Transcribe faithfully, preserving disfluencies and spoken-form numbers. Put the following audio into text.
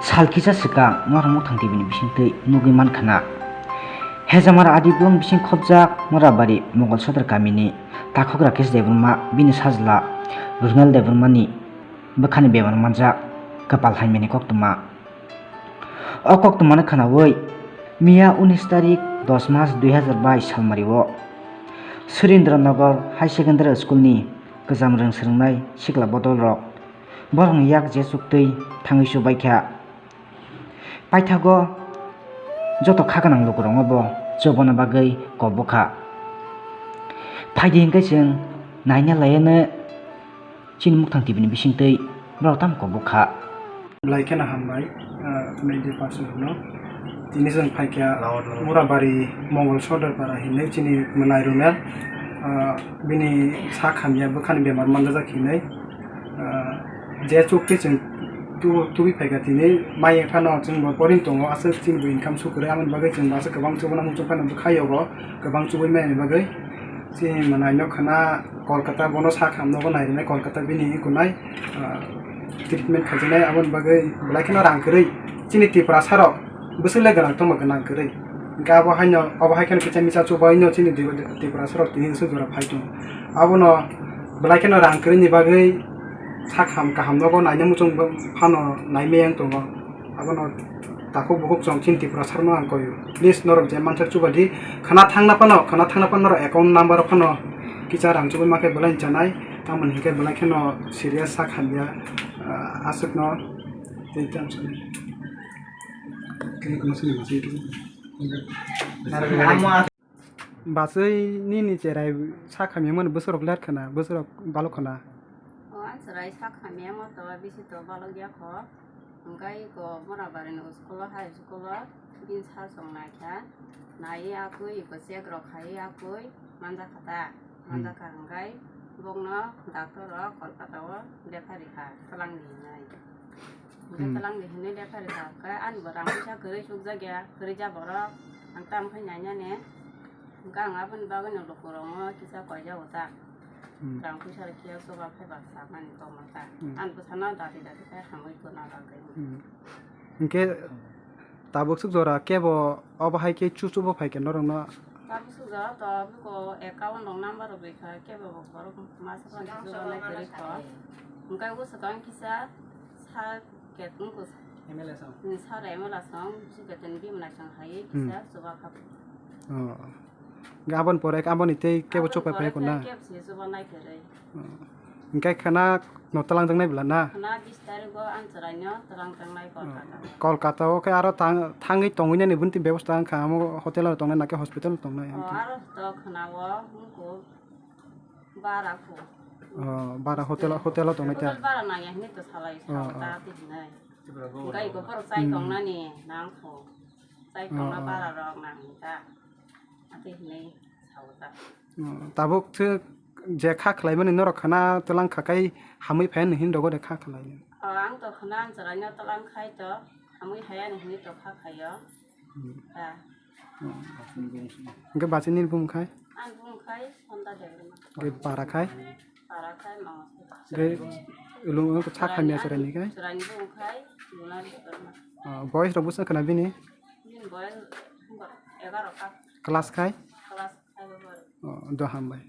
Sal kisa swkang norok Muthang T V ni bisingtwi nugwi mankha na. Hejamara Adi Blong bising khopjak Morabari Mongol Sodor kamini takhuk Rakesh Debbarma bini sajla Runal Debbarma ni bwkhani bemar manjak kwpal hamyani koktwma. O koktwmano khwnawi miya unis tarik dos March dui hazar bais salmario Surendra Nagar High Secondary School ni kwcham rwng swrwngnai sikla bodol rok borokni yak je chuktwi thangwi chubaikha. Paithago joto kha gwnang lukurokno bo chubana bagwi kok bukha. Phaidi hwnkhe chwng naina laiano chini Muthang T V ni bisingtwi borok tamo kok bukha. Belai kheno hambai, ah, media person no. Tini chwng phaikha Murabari Mongol Sodor para hinwi chini mwlai Runal, ah, bini sak hamya bwkhani bemar manjak hinwi. Ah, je chukti chwng tu-, tubui phaikha tini mai phano chwng bo porin tongo, aswk chini bo income sukrwi, aboni bagwi chwng bo aswk kwbang chubuna muchung phano bwkha yogo, kwbang chubui mani bagwi. Chini mwnaino khwna Kolkata bono sak hamnogo nairinai, Kolkata bini ikunai, ah, treatment khaijaknai, aboni bagwi belai kheno rang kwrwi chini Tiprasa rok bwswk le gwnang tongma gwnang kwrwi. Hwnkhe abo haino, abo hai kheno kisa misa chubaino chini Tiprasa rok tini swk jora phai tongo. Abono belai kheno rang kwrwini bagwi sak ham kaham nogo naina muchung phano naimaya wng tongo. Abono takhuk bukhuk chwng chini Tiprasa rokno ang koyo. Please norok je mansak chubadi khwna thangna phano, khwna thangna phano norok account number phano kisa rang chubai ma khe belai chanai. Tamoni hinkhe belai kheno serious sak hamya, ah, aswkno tei tamo sani. Bachwi nini cherai sak hamya mani bwswk rok ler khwna, bwswk rok balok khwna. O, ang cherai sak hamya mo to bisi to balok ya kho. Hwnkhe iko Morabari ni school o, high school o bini sal song naikha. Naiwi akwi iko check rok khaiwi akwi manjakha ta. Hmm. Manjakha hwnkhe bokno doctor rok Kolkata o refer rikha twlangdi hinwi. Hwnkhe hmm, twlangdi hinwi refer rikha hwnkhe ani bo rang puisa kwrwi sukjakya, kwrwija borok ang tamo khe nainani. Hwnkhe ang aboni bagwino lukurokno kisa koijago ta. Hmm. Rang puisa rok khe soba phaiba samani tongma ta. Hmm. Ani bwsano dati dati khe hamwi tongna bagwi. Hmm. Hwnkhe tabuk swk jora kebo obo hai khe chuchubo phai khe norokno? Tabuk swk jora to biko account rok number rok rikha kebo bo borok masa phano chuchubo nai kwrwi kho. Hwnkhe o swkang kisa sa ket wngkha. M L A song. Ni sara M L A song, bisi ket ni bimnai song hai hmm, kisa chuba kha. Oh. Aboni pore, aboni tei kebo chupai phai kho na? Kebo se chuba nai kwrwi. Oh. Hwnkhe khwna no twlang jaknai bwla na? Khwna bis tarik o ang chwraino twlang jaknai Kolkata. Oh. Kolkata o khe aro thang-, thangwi tongwi nani bini bebosta wngkha, amo hotel o tongnai na khe hospital o tongnai? Oh, aro to khwna o wngkha bara kho. Oh, bara hotel, hotel o tongnai ta? Hotel bara nangya hinwi to salai, oh, sao ta twi hinwi. Hwnkhe iko borok chai hmm, tongnani nang kho. Chai tongna oh, oh, bara rok nang ta. Ate hinwi sao ta. Oh, tabuk thik je kha khlaimani norok khwna twlang kha kai hamwi phai hinwi dogo de kha khlai. Oh, ang to khwna ang chwraino twlang khai to hamwi hai ani hinwi to kha khaio. Hmm. Ta. Oh. Hwnkhe bachini bumung khai? Ang bumung khai Sonda Debbarma. Hwnkhe bara khai? Bara khai Mangosoi. Hwnkhe ulung sak hamya chwraini khai? Chwraini bumung khai Luna Debbarma. Oh, boys rok bwswk khwna bini? Bini boys egaro kha. Class khai? Class khai bo boro. Oh, do hambai.